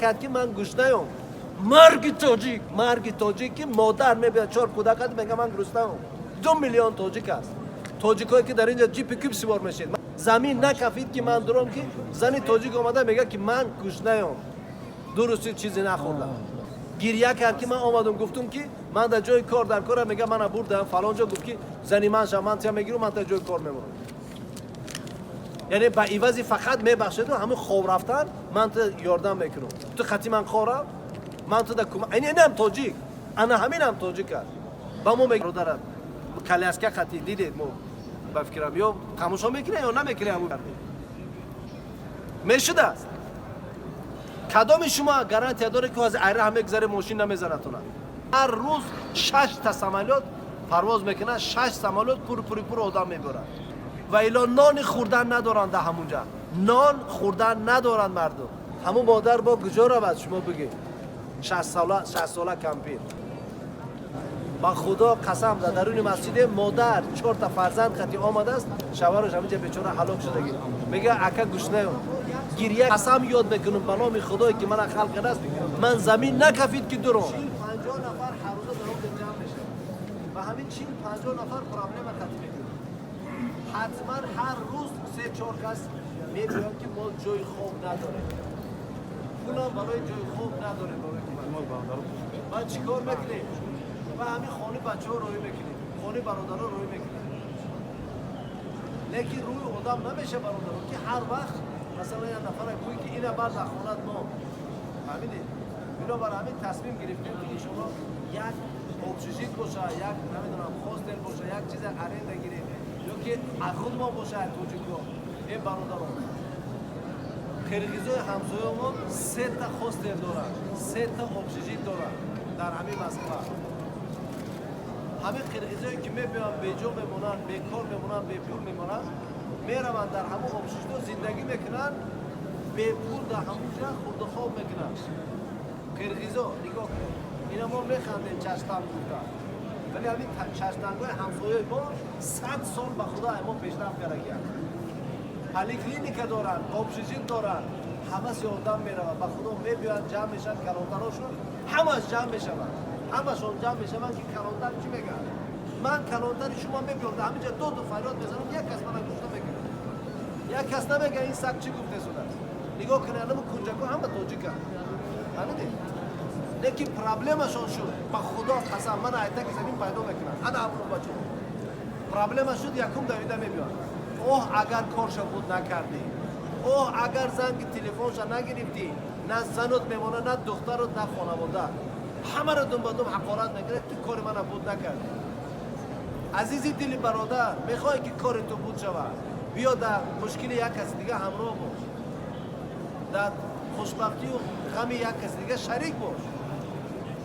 Кард, ки ман гушнаём. Марги тоҷик, марги тоҷик, ки модар мебиёд, чор кӯдакат, мега: «Ман гуруснаам». 2 миллион тоҷик аст. Тоҷикое, ки дар инҷа ҷипи куб сивор мешед, замин накафид, ки ман дуром, ки зани тоҷик омада мега, ки ман гушнаём, 2 рӯзи чизе нахӯрдам. Гирья кард, ки ман омадам, гуфтум, ки ман дар ҷои кор дар кора. Мега, мана бурдам фалон ҷо, гуфт, ки зани ман ша, ман тия мегирам, ман та ҷои кор мемонам. Яъне ба ивази фақат мебахшеду ҳамин хоб рафтан ман ту ёрдам мекунам, ту хати ман хорам, ман ту да кӯмак. Инам тоҷик, ана ҳаминам тоҷик аст. Ба мо бародарат коляска хати дидед, мо ба фикрам, ё тамошо мекунем, ё намекунем. Ҳамун мешудааст. Кадоми шумо гарантия доред, ки аз айра мегузаре, мошин намезанатона? Ҳар рӯз шашта самолёт парвоз мекунад, шаш самолёт пур пури пур одам мебарад ва ило нони хӯрдан надоранд. Дар ҳамунҷа нон хӯрдан надоранд мардум. Ҳамун модар бо куҷо равад, шумо бигед? 60 сола, 60 сола кампир, ба Худо қасам, дар даруни масҷиде модар чорта фарзанд қати омадааст. Шавараш ҳаминҷа бечора ҳалок шудагӣ. Мега: «Ака, гушнаём». Гирья. Қасам ёд мекунам ба номи Худое, ки мана халқ кардааст, ман замин накафид, ки дуром. 50 нафар ҳаррӯза дар он ҷамъ мешавад ва ҳамин 40-50 нафар проблема қатӣ мекунад. Ҳатман ҳар рӯз се чор кас мебиёнд, ки мо ҷои хоб надорем, пулам барои ҷои хоб надорем. Баъд чӣ кор мекунем? Ва ҳамин хони бачаҳо роҳӣ мекунем, хони бародаро роҳӣ мекунем. Лекин рӯи одам намеша, бародаро, ки ҳар вақт масалан як нафара гӯй, ки ина бар дар хонат мо. Фаҳмидед? Бинобар ҳамин тасмим гирифтем, ки иншоалло як общежит боша, як намедонам хостел боша, як чизе аренда гирем ё ки аз худ мо боша, тоҷико. Э бародарон, қирғизои ҳамсоёмон сета хостел доранд, сета общежит доранд дар ҳамин Москва. Ҳамин қирғизое, ки мебиёнд, беҷо мемонанд, бекор мемонанд, бепул мемонанд, мераванд, дар ҳамон общежит о зиндагӣ мекунанд, бепул дар ҳамон ҷа хурдухоб мекунанд. Қирғизо нигоҳ кунед, ина мо механдем, чаштанг гуфта, вале ҳамин чаштангҳои ҳамсояи мо 100 сол ба Худо мо пешрафт кардагианд. Поликлиника доранд, общежит доранд, ҳамас ёрдам меравад. Ба Худо, мебиёянд, ҷамъ мешаванд, калонтарошон ҳамаш ҷамъ мешаванд, ҳамашон ҷамъ мешаванд, ки калонтар чӣ мегӯяд. Ман калонтари шумо мебиём, дар ҳамин ҷа доду фарёд мезанам, як кас мана гуфта мекунад, як кас намега: «Ин саг чӣ гуфтесудааст?» Нигоҳ кунед, анаму кунҷако ҳама тоҷиканд, фаҳмидед? Лекин проблемашон шуд, ба Худо қасам, мана айтаки замин пайдо мекунанд. Ана ҳамуно бачаҳо проблема шуд, якум давида мебиёнд: «Оҳ, агар корша буд накардӣ, оҳ, агар занги телефонша нагирифтӣ, на занот мемона, на духтарот, на хонавода». Ҳамаро думбадум ҳақорат мекунад: «Ту кори мана буд накардӣ». Азизи дили бародар, мехоҳӣ, ки кори ту буд шавад, биё дар мушкили як каси дига ҳамроҳ бош, дар хушбахтию ғами як каси дига шарик бош.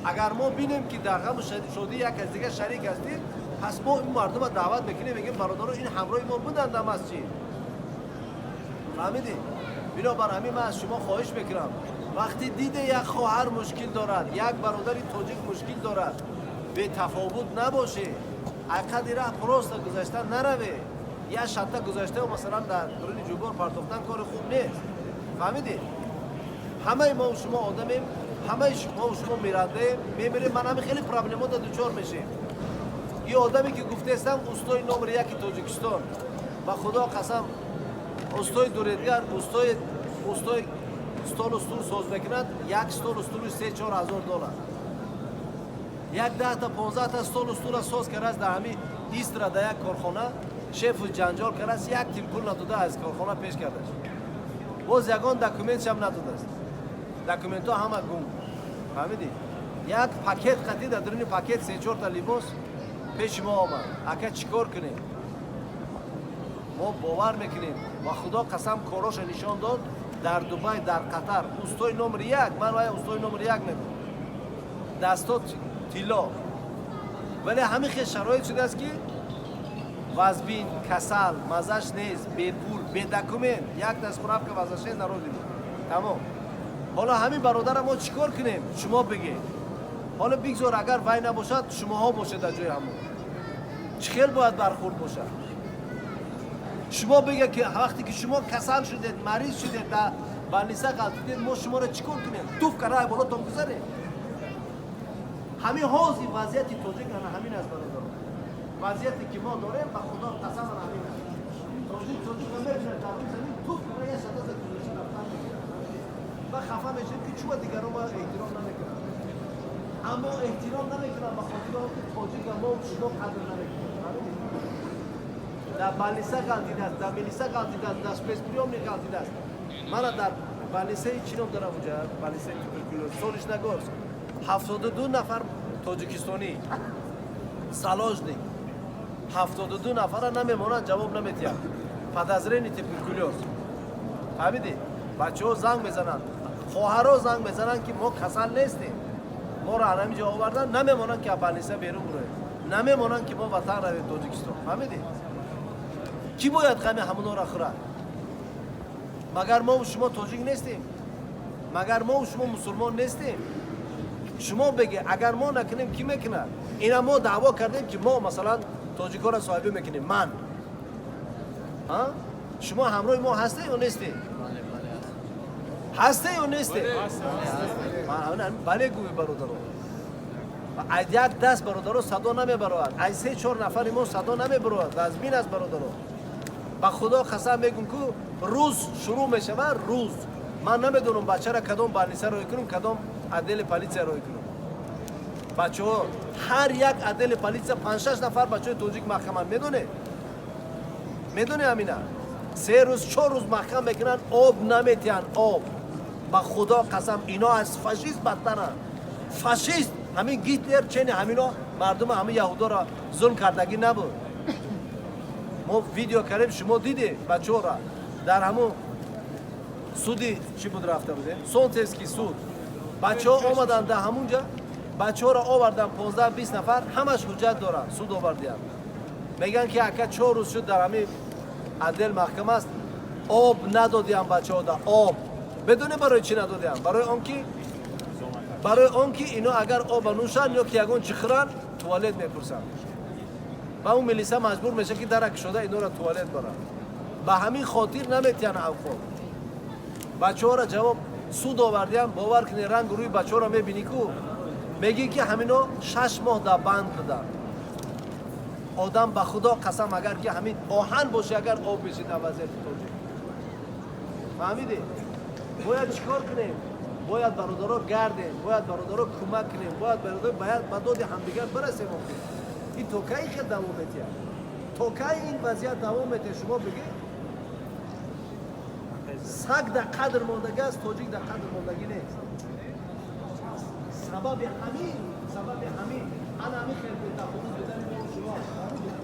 Агар мо бинем, ки дар ғаму шодии як каси дига шарик ҳастем, пас мо ин мардума даъват мекунем, мегӯем: «Бародаро, ин ҳамроҳи мо буданд дар масҷид». Фаҳмидед? Бинобар ҳамин ман аз шумо хоҳиш мекунам: вақте диде як хоҳар мушкил дорад, як бародари тоҷик мушкил дорад, бетафовут набошед. Айқади раҳ просто гузашта нараве. Як шатта гузаштаю масалан дар дуруни ҷӯбор партофтан кори хуб нест. Фаҳмидед? Ҳамаи мо шумо одамем, ҳамаи мо шумо мирандаем, мемирем. Ман ҳамин хеле проблемота дучор мешем. Ин одаме, ки гуфтаестам, устои номери яки Тоҷикистон, ба Худо қасам, устои дуредгар, устои столу стул соз мекунад. Як столу стули 3-4 ҳазор доллар, як 10-та, 15-та столу стула соз кардааст. Дар ҳамин Истра дар як корхона шефу ҷанҷол кардааст, як тин пул надода, аз корхона пеш кардаш. Боз ягон документшам надодааст, документҳо ҳама гум. Фаҳмидӣ? Як пакет қатӣ, дар дуруни пакет се чорта либос пеши мо омад: «Ака, чӣ кор кунем?» Мо бовар мекунем ва Худо қасам, короша нишон дод дар Дубай, дар Қатар. Устои номери як, ман вай устои номери як мегӯм, дасто тилло. Вале ҳамин хел шароит шудааст, ки вазбин, касал, мазаш нест, бепул, бедокумент, якта справка вазаше народи, тамом. Ҳоло ҳамин бародара мо чӣ кор кунем, шумо бигед. Ҳоло бигзор, агар вай набошад, шумоҳо бошед дар ҷои ҳамон, чӣ хел бояд бархурд бошад, шумо бигед, ки вақте ки шумо касал шудед, мариз шудед, дар Больница ғалтидед, мо шуморо чӣ кор кунем? Туф кара болотон гузарем. Ҳамин ҳозир вазъияти тоҷик ана ҳамин аст, бародарон. Вазъияте ки мо дорем, ба Худо қасам, ана ҳамин аст. Тоҷик тоҷикро мебинад дар рӯи замин, туф кара як шада зад, гузошта рафтан мекунад. Ва хафа мешавем, ки чума дигарон мо эҳтиром намекунанд. Аммо эҳтиром намекунанд ба хотири он ки тоҷика мо шумо қадр намекунем. Дар больница ғалтидааст, дар милиса ғалтидааст, дар спецприёмник ғалтидааст. Мана дар больницаи чӣ ном дорам уҷа, больницаи туберкулёз, Солнечногорск, 72 нафар тоҷикистонӣ заложник, 72 нафара намемонанд, ҷавоб наметиҳанд. Подозрение туберкулёз. Фаҳмидӣ? Бачаҳо занг мезананд, хоҳаро занг мезананд, ки мо касал нестем, моро ҳамин ҷо овардан, намемонанд, ки аз больница берун буроем, намемонанд, ки мо ватан равем, Тоҷикистон. Фаҳмидӣ? Кӣ бояд ғами ҳамонора хӯрад? Магар мову шумо тоҷик нестем? Магар мову шумо мусулмон нестем? Шумо беге, агар мо накунем, кӣ мекунад? Ина мо даъво кардем, ки мо, масалан, тоҷикоро соҳибӣ мекунем. Ман, шумо ҳамроҳи мо ҳасте ё несте? Ҳасте ё несте? Бале гӯи, бародаро. Аз як даст, бародаро, садо намебарояд, аз се чор нафари мо садо намебарояд. Вазмин аст, бародаро. Ба Худо қасам мегӯм, ку рӯз шурӯъ мешавад, рӯз ман намедонам бачара кадом больница роҳӣ кунам, кадом отдели полиция роҳӣ кунам. Бачаҳо, ҳар як отдели полиция панҷ-шаш нафар бачаҳои тоҷик маҳкаманд. Медонед? Медонед ҳамина? 3 рӯз, 4 рӯз маҳкам мекунанд, об наметиҳанд, об. Ба Худо қасам, ино аз фашист бадтаранд. Фашист, ҳамин Гитлер чени ҳамино мардума, ҳамин яҳудоро зулм кардагӣ набуд. Мо видео кардем, шумо дидед бачаҳоро дар ҳамун суди чӣ буд, рафта будем, Солнцевский суд. Бачаҳо омаданд дар ҳамунҷа, бачаҳоро овардан, 15-20 нафар, ҳамаш ҳуҷҷат доранд, суд овардиям. Мегӯянд, ки ака, 4 рӯз шуд дар ҳамин отдел маҳкам аст, об надодиям бачаҳода, об. Медонем барои чӣ надодиям? Барои он ки ино агар оба нӯшанд ё ки ягон чӣ хӯранд, туалет мепурсанд ва он милиса маҷбур мешавад, ки дара кушода инора туалет барад. Ба ҳамин хотир наметиҳанд авқот бачаҳоро. Ҷавоб суд овардиям. Бовар кунед, рангу рӯи бачаҳоро мебинӣ ку, мегӣ, ки ҳамино 6 моҳ дар банд буданд. Одам, ба Худо қасам, агар ки ҳамин оҳан боше, агар об беши дар вазъияти тоҷик. Фаҳмидӣ? Бояд чӣ кор кунем? Бояд, бародаро, гардем, бояд, бародаро, кӯмак кунем, бояд, бародаро, бояд ба доди ҳамдигар барасем. Охир ин то кай хел давом метиҳад? То кай ин вазъият давом метиҳад, шумо бигед? Саг дар қадр мондагӣ аст, тоҷик дар қадр мондагӣ нест. Сабаби ҳамин ана ҳамин хел бетафовут будани мо шумо аст. Фаҳмидед?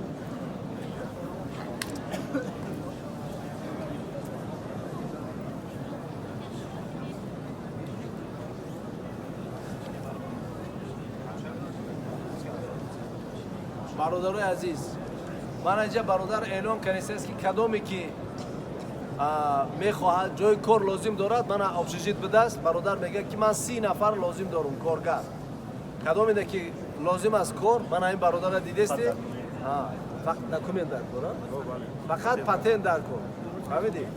Бародарои азиз, ман инҷа бародар эълон кардистааст, ки кадоме ки мехоҳад, ҷои кор лозим дорад, мана общежит будааст. Бародар мегӯяд, ки ман 30 нафар лозим дорум коргар. Кадомеде ки лозим аст кор, мана ин бародарра дидести, документ дар кор, фақат патент дар кор. Фаҳмидӣ?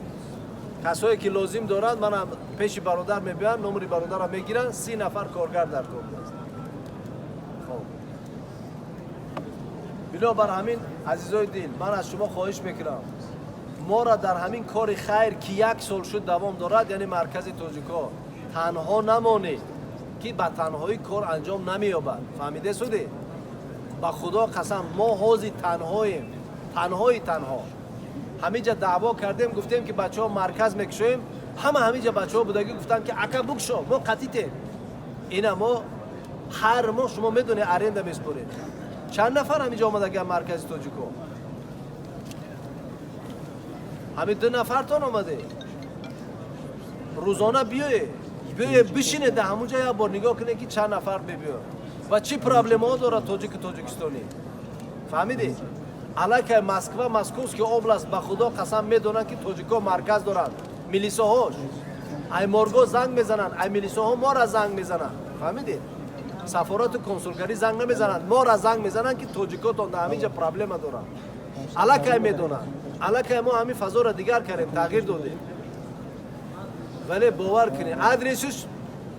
Касое ки лозим доранд, мана пеши бародар мебиёянд, номери бародарро мегиранд. 30 нафар коргар дар кор будааст. Хоб, бинобар ҳамин, азизои дил, ман аз шумо хоҳиш мекунам, моро дар ҳамин кори хайр, ки як сол шуд давом дорад, яъне маркази тоҷикҳо, танҳо намонед, ки ба танҳоӣ кор анҷом намеёбад. Фаҳмиде судед? Ба Худо қасам, мо ҳозир танҳоем, танҳои танҳо. Ҳаминҷа даъво кардем, гуфтем, ки бачаҳо, марказ мекушоем. Ҳама ҳаминҷа бачаҳо будагӣ гуфтанд, ки ака, букшо, мо қатитем. Ина мо ҳар моҳ, шумо медонед, аренда меспорем. Чанд нафар ҳаминҷа омадагиам маркази тоҷико? Ҳамин ду нафартон омаде. Рӯзона биёе, биёе, бишине дар ҳамунҷа, як бор нигоҳ кунед, ки чанд нафар мебиёд ва чӣ проблемаҳо дорад тоҷику тоҷикистонӣ. Фаҳмидӣ? Аллакай Москва, Московский область, ба Худо қасам, медонанд, ки тоҷикҳо марказ доранд. Милисоҳош ай морго занг мезананд, ай милисоҳо мора занг мезананд. Фаҳмидӣ? Сафорату консулгарӣ занг намезананд, мора занг мезананд, ки тоҷикотон дар ҳамин ҷа проблема доранд. Аллакай медонанд. Аллакай мо ҳамин фазоро дигар кардем, тағйир додем. Вале бовар кунед, адресш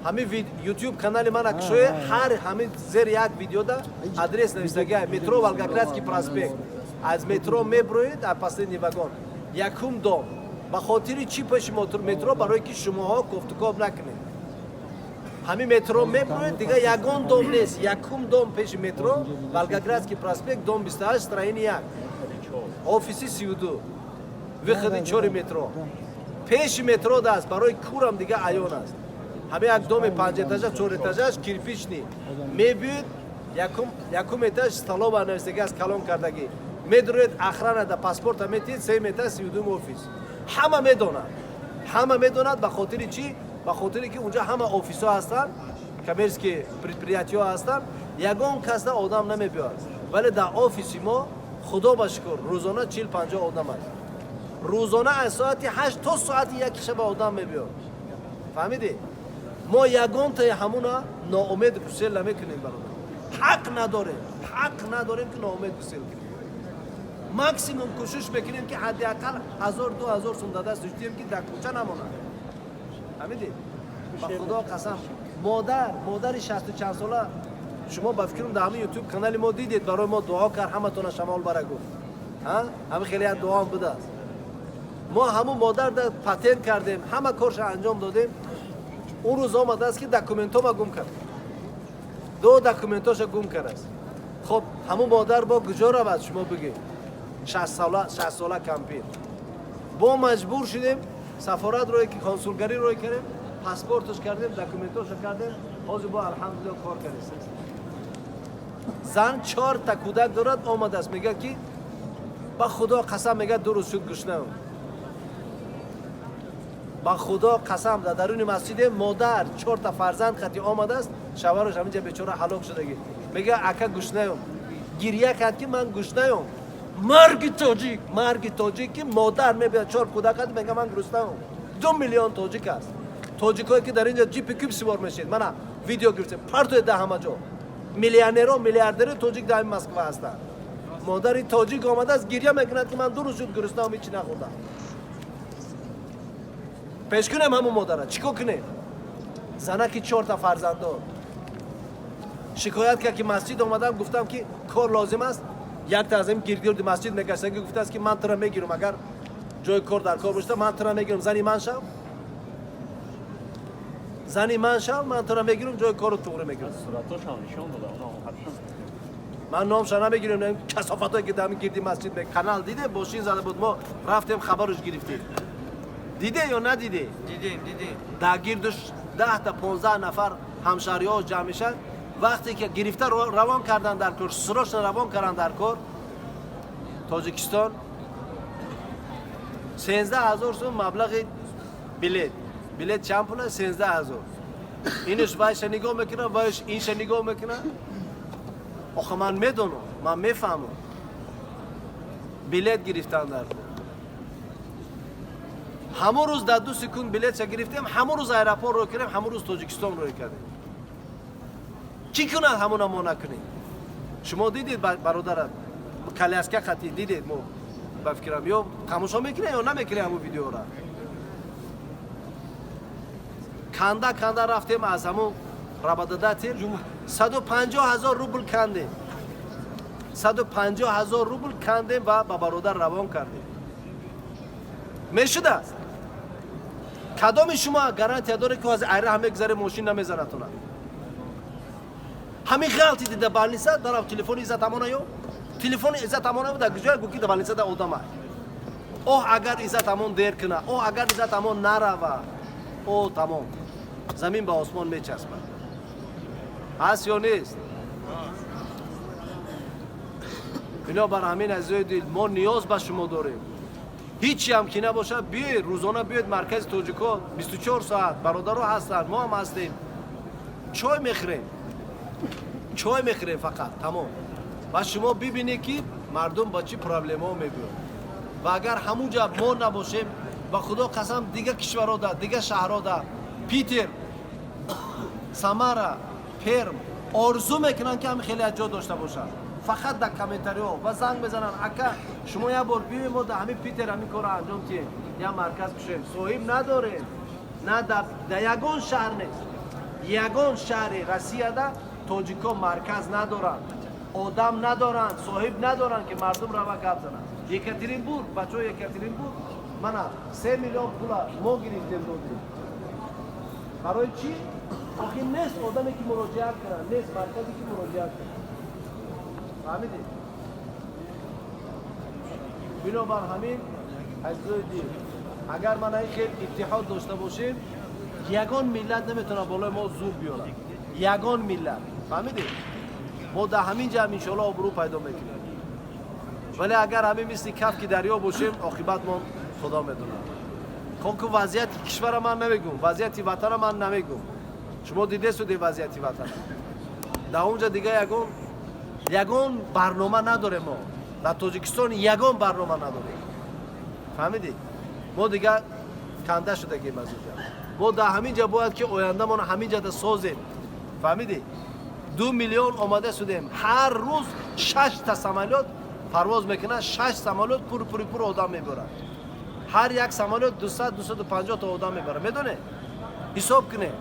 ҳамин Ютуб канали мана кушоe, ҳар ҳамин зери як видеода адрес нависагия: метро Волгоградский проспект, аз метро меброед, аз последний вагон якум дом. Ба хотири чӣ пеши метро? Барое ки шумоҳо кофтукоб накунед. Ҳамин метро меброед, дига ягон дом нест, якум дом пеши метро, Волгоградский проспект, дом 28, строение 1, офиси 32, выходи чори метро, пеши метро даст. Барои курам дига аён аст. Ҳамин як доми панҷэтажа, чорэтажаш, кирпичный, мебиёед, якум этаж столовая навистагӣ аст, калон кардагӣ. Медуроед, охрана да паспорта метиҳед, сеюм этаж, 32-м офис. Ҳама медонад, ҳама медонад. Ба хотири чӣ? Ба хотире ки унҷа ҳама офисҳо ҳастанд, коммерческие предприятиҳо ҳастанд, ягон касда одам намебиёрад. Вале дар офиси мо, худо ба шукр, рӯзона 40-50 одам аст. Рӯзона аз соати 8 то соати 1 шаба одам мебиёд. Фаҳмидӣ? Мо ягонтаи ҳамуна ноумед гусел намекунем, бародар. Ҳақ надорем, ҳақ надорем, ки ноумед гусел кунем. Максимум кӯшиш мекунем, ки ҳадди ақал 1000-2000 сум да даст диҳем, ки дар кӯча намонад. Фаҳмидӣ? Ба худо қасам, модар, модари шасту чанд сола, шумо ба фикрам дар ҳамин Ютуб канали мо дидед, барои мо дуо кард, ҳаматона шамол бара гуфт. Ҳамин хеле як дуоам будааст. Мо ҳамун модар да патент кардем, ҳама корша анҷом додем. Он рӯз омадааст, ки документома гум кард, ду документоша гум кардааст. Хоб, ҳамун модар бо куҷо равад, шумо бигӯед? 60 сола, 60 сола кампир. Бо маҷбур шудем, сафорат рое ки консулгарӣ рой кардем, паспорташ кардем, документоша кардем. Ҳозир бо алҳамдулилла кор кардем. Зан чорта кӯдак дорад. Омадааст, мегӯяд, ки ба худо қасам, мегӯяд, 2 рӯз шуд гушнаам. Ба худо қасам, дар даруни масҷиде модар чорта фарзанд қати омадааст. Шавҳараш ҳаминҷа бечора ҳалок шудагӣ. Мегӯяд: «Ака, гушнаём». Гирья кард, ки ман гушнаём. Марги тоҷик, марги тоҷик, ки модар мебиёд, чор кӯдак қати, мега: «Ман гуруснаам». 2 миллион тоҷик аст. Тоҷикое ки дар инҷа ҷипи куб сивор мешед, мана видео гирифтем, партоед дар ҳама ҷо. Миллионеро, миллиардери тоҷик дар ҳамин Москва ҳастанд. Модари тоҷик омадааст, гирья мекунад, ки ман 2 рӯз шуд гуруснаам, ҳичи нахӯрдам. Пеш кунем ҳамун модара? Чӣ кор кунем? Занаки чорта фарзанддор шикоят кард, ки масҷид омадам, гуфтам, ки кор лозим аст. Якта аз ин гирдгирди масҷид мегаштагӣ гуфтааст, ки ман тура мегирам, агар ҷои кор дар кор бошта, ман тура мегирам, зани ман шав, зани ман шав, ман тура мегирам, ҷои кору туғри мегирам. Суратошам нишон дода, оно ҳатман. Ман номша намегирам, касофатое ки дар гирди масҷид. Канал диде, бошин зада буд, мо рафтем, хабаруш гирифтем. Диде ё надиде? Дидем, дидем. Дар гирдуш 10 та 15 нафар ҳамшаҳриҳо ҷамъ мешаванд. Вақте ки гирифта равон кардан дар кор, срочно равон кардан дар кор Тоҷикистон, 13 000 сум маблағи билет. Билет чанд пула? 13 000. Инаш вайша нигоҳ мекунад, вайш инша нигоҳ мекунад. Охо, ман медонам, ман мефаҳмам. Билет гирифтан дар кор. Ҳамон рӯз дар 2 секунд билетша гирифтем, ҳамон рӯз аэропорт рой кардем, ҳамон рӯз Тоҷикистон рой кардем. Чӣ кунад ҳамона мо накунем? Шумо дидед, бародарат коляска хати дидед, мо ба фикрам, ё тамошо мекунед, ё намекунед ҳамон видеора. Канда канда рафтем, аз ҳамон работодатель 150 000 рубл кандем, 150 000 рубл кандем ва ба бародар равон кардем. Мешудааст? Кадоми шумо гарантия доред, ки аз айраҳ мегузаре, мошин намезанатона? Ҳамин ғалти дида больница дарав, телефони Иззат Амона ё телефони Иззат Амона дар куҷоя? Гӯ ки дар больница да одама. Оҳ, агар Иззат Амон дер куна, оҳ, агар Иззат Амон нарава, о, тамом, замин ба осмон мечаспад. Ҳаст ё нест? Бинобар ҳамин, азизои дил, мо ниёз ба шумо дорем. Ҳичи ҳам ки набошад, биёед, рӯзона биёед маркази тоҷико, 24 соат бародаро ҳастанд, мо ҳам ҳастем. Чой мехӯрем, чой мехӯрем фақат, тамом. Ва шумо бибинед, ки мардум ба чӣ проблемаҳо мебиёд. Ва агар ҳамун ҷа мо набошем, ба худо қасам, дига кишварҳо да, дига шаҳрҳо да, Питер, Самара, Перм орзу мекунанд, ки ҳами хеле аз ҷо дошта бошанд. Фақат дар комментариҳо ва занг мезананд: «Ака, шумо як бор биёед, мо дар ҳамин Питер ҳамин корро анҷом диҳем, як марказ кушоем, соҳиб надорем». На дар ягон шаҳр нест. Ягон шаҳри Россияда тоҷикҳо марказ надоранд, одам надоранд, соҳиб надоранд, ки мардум рава гап зананд. Екатеринбург, бачаҳои Екатеринбург, мана 3 миллион пула мо гирифтем, додем. Барои чӣ? Охи нест одаме, ки муроҷиат кунанд, нест марказе, ки муроҷиат кунанд. Фаҳмидед? Бинобар ҳамин, азизои дил, агар мана ин хел иттиҳод дошта бошем, ягон миллат наметавонад болои мо зур биёрад, ягон миллат. Фаҳмидед? Мо дар ҳамин ҷамъ, иншоалло, обрӯ пайдо мекунем. Вале агар ҳамин мисли кафки дарё бошем, оқибатмон Худо медонад. Хоку вазъияти кишвара ман намегӯм, вазъияти ватана ман намегӯм. Шумо дидесуде вазъияти ватана. Дар онҷа дига ягон барнома надорем. Мо дар Тоҷикистон ягон барнома надорем. Фаҳмидед? Мо дига канда шудагем аз онҷа. Мо дар ҳамин ҷа бояд, ки ояндамон ҳамин ҷада созем. Фаҳмидед? 2 миллион омада шудем. Ҳар рӯз шашта самолёт парвоз мекунад, шаш самолёт пур пури пур одам мебарад. Ҳар як самолёт 200, 250 та одам мебарад. Медонед, ҳисоб кунед,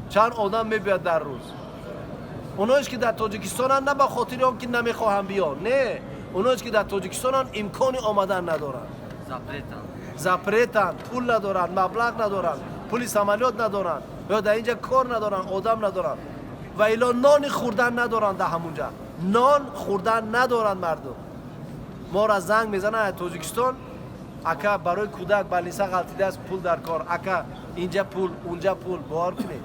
чанд одам мебиёд дар рӯз. Оноеш, ки дар Тоҷикистонанд, на ба хотири он, ки намехоҳанд биён, не, оноеш, ки дар Тоҷикистонанд, имкони омадан надоранд. Запретан. Запретанд, пул надоранд, маблағ надоранд, пули самолёт надоранд ё дар инҷа кор надоранд, одам надоранд ва ило нони хӯрдан надоранд. Дар ҳамунҷа нон хӯрдан надоранд. Мардум моро занг мезананд аз Тоҷикистон: «Ака, барои кӯдак больница ғалтидааст, пул дар кор, ака, инҷа пул, унҷа пул». Бовар кунед: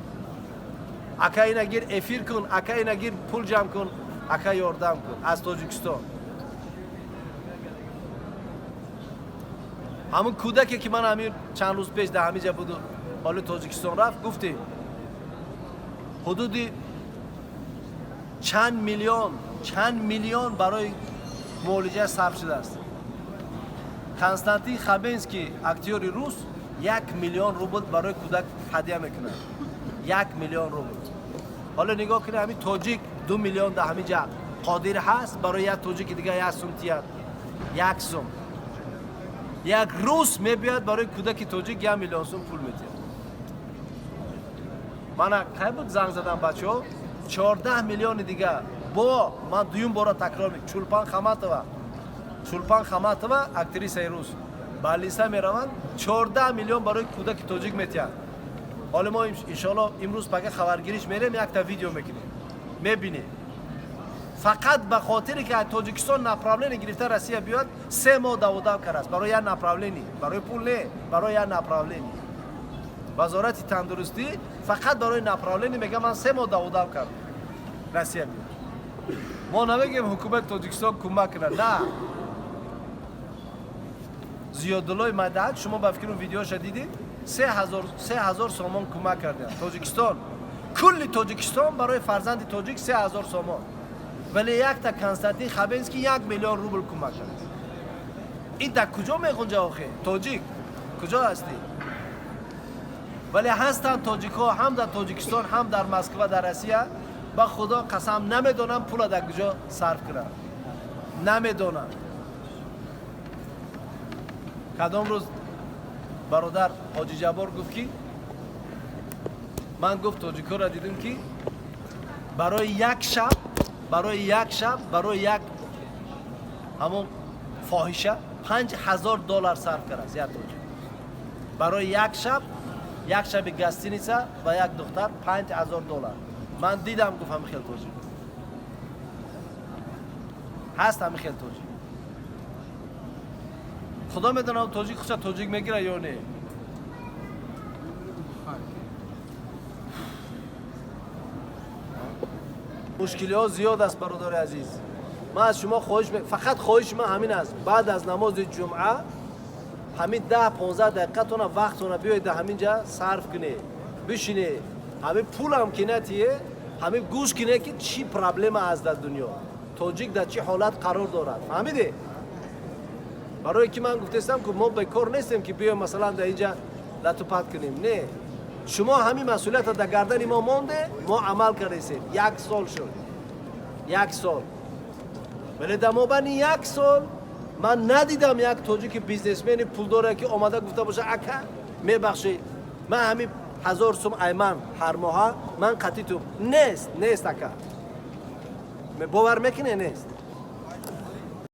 «Ака, ина гир, эфир кун, ака, ина гир, пул ҷамъ кун, ака, ёрдам кун» аз Тоҷикистон. Ҳамун кӯдаке, ки ман ҳамин чанд рӯз пеш дар ҳамин ҷа буду ҳоли Тоҷикистон рафт, гуфтем, ҳудуди чанд миллион, чанд миллион барои муолиҷа сарф шудааст. Константин Хабенский, актёри рус, 1 миллион рубл барои кӯдак ҳадя мекунад. 1 миллион рубл. Ҳоло нигоҳ кунед, ҳамин тоҷик 2 миллион дар ҳамин ҷа қодир ҳаст барои як тоҷики дига як сум тият, як сум. Як рус мебиёяд, барои кӯдаки тоҷик 1 миллион сум пул метиҳад. Мана кай буд, занг задам бачаҳо, 14 миллиони дига. Бо ман дуюм бора такрор мекунам: Чулпан Хаматова, Чулпан Хаматова, актрисаи рус, больница мераванд, 14 миллион барои кӯдаки тоҷик метиҳанд. Ҳоло мо, иншоалло, имрӯз пага хабаргириш мерем, якта видео мекунем, мебинем. Фақат ба хотире, ки аз Тоҷикистон направление гирифта Россия биёяд, 3 моҳ даводав кардааст барои як направление, барои пул не, барои як направление. Вазорати тандурустӣ фақат барои направление мега, ман 3 моҳ даводав кардам, Россия биёд. Мо намегем ҳукумати Тоҷикистон кӯмак кунад, на. Зиёдуллои Мадаҳак, шумо ба фикрум видеоша дидед, 3000 сомон кӯмак кардем. Тоҷикистон, кулли Тоҷикистон барои фарзанди тоҷик 3000 сомон, вале якта Константин Хабенский 1 миллион рубл кӯмак кард. Ин дар куҷо меғунҷа охе? Тоҷик куҷо ҳастӣ? Вале ҳастанд тоҷикҳо ҳам дар Тоҷикистон, ҳам дар Москва, дар Россия. Ба Худо қасам, намедонам пула дар куҷо сарф кунам, намедонам. Кадом рӯз бародар Ҳоҷи Ҷаббор гуфт, ки ман, гуфт, тоҷикҳоро дидем, ки барои як шаб, барои як шаб, барои як ҳамон фоҳиша 5000 доллар сарф кардааст як тоҷик. Барои як шаб, як шаби гостиница ва як духтар 5000 доллар. Ман дидам, гуфт, ҳами хел тоҷик ҳаст, ҳами хел тоҷик. Худо медонам, тоҷик хуша тоҷик мегира ё не. Мушкилиҳо зиёд аст, бародари азиз. Ман аз шумо хоҳиш, фақат хоҳиши ман ҳамин аст: баъд аз намози ҷумъа ҳамин 10-15 дақиқатона, вақтона биёед, дар ҳамин ҷа сарф кунед, бишинед, ҳамин пулам ки натие, ҳамин гӯш кунед, ки чӣ проблема аст дар дунё, тоҷик дар чӣ ҳолат қарор дорад. Фаҳмиде? Барое ки ман гуфтестам, ки мо бекор нестем, ки биёем, масалан, дар инҷа латупат кунем. Не, шумо ҳамин масъулията дар гардани мо монде, мо амал кардесем. Як сол шуд, як сол. Вале дар мобайни як сол ман надидам як тоҷики бизнесмени пулдоре, ки омада гуфта боша: «Ака, мебахшед». Ман ҳами 1000 сум айман ҳар моҳа ман қатитум нест, нест, ака, бовар мекуне, нест.